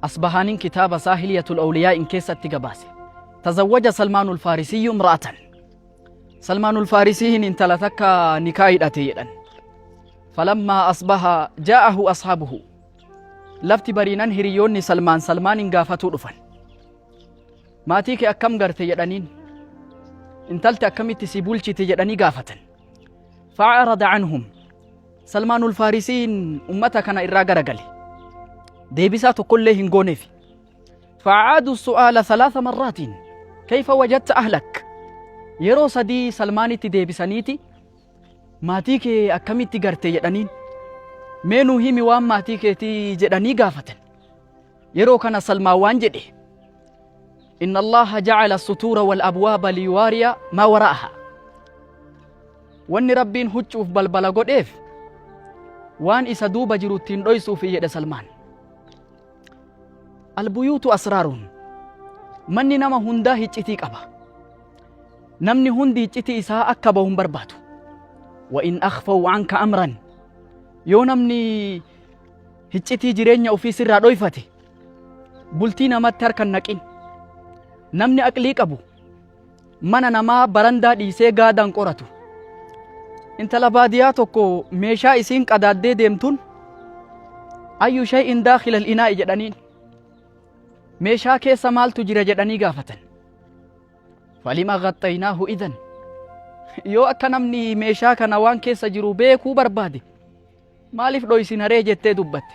Asbahaaniin kitaaba isaa Hilyatul Awliyaa'in keessatti gabaase. Tazawwaja Salmaanul Faarisiyyu imra'atan. Salmaanul Faarisiin intala takka nikaa hidhate jedhan. Falammaa asbaha jaa'ahu ashaabuhu. Lafti bariinan hiriyoonni Salmaan Salmaanin gaafatuu dhufan. Maatii kee akkam garte jedhaniin. Intalti akkamitti si bulchiti jedhanii gaafatan. Fa'arada anhum. Salmaanul Faarisiin ummata kana irraa garagale. Deebisaa tokkollee hin gooneef. Fa'aadu su'aala salaasa marraatiin. Kayfa wajadta ahlak? Yeroo sadii Salmaanitti deebisaniiti maatii kee akkamitti garte jedhaniin. Mee nuu himi waan maatii keetii jedhanii gaafatan. Yeroo kana Salmaan waan jedhe. Inna Allaha ja'ala sutuura wal abwaaba liyuwaariya maa wara'aha. Wanni Rabbiin huccuuf balbala godheef waan isa duuba jiru ittiin dhoysuufi jedhe Salmaan. Albuyuutu asraaruun manni nama hundaa hiccitii qaba. Namni hundi hiccitii isaa akka bahu hin barbaadu. Wa in akhfaw anka amran yoo namni hiccitii jireenya ofii sirraa dhoyfate bultii namatti harka hin naqin. Namni aqlii qabu mana namaa barandaa dhiisee gaadaan qoratu. Intala baadiyaa tokko meeshaa isiin qadaaddee deemtuun ayyu shay'in daakhilal inaa'i jedhaniin. Meeshaa keessa maaltu jira jedhanii gaafatan. Falima ghaxxaynaahu idan. Yoo akka namni meeshaa kana waan keessa jiru beekuu barbaade maaliif dhoysinaree jettee dubbatte.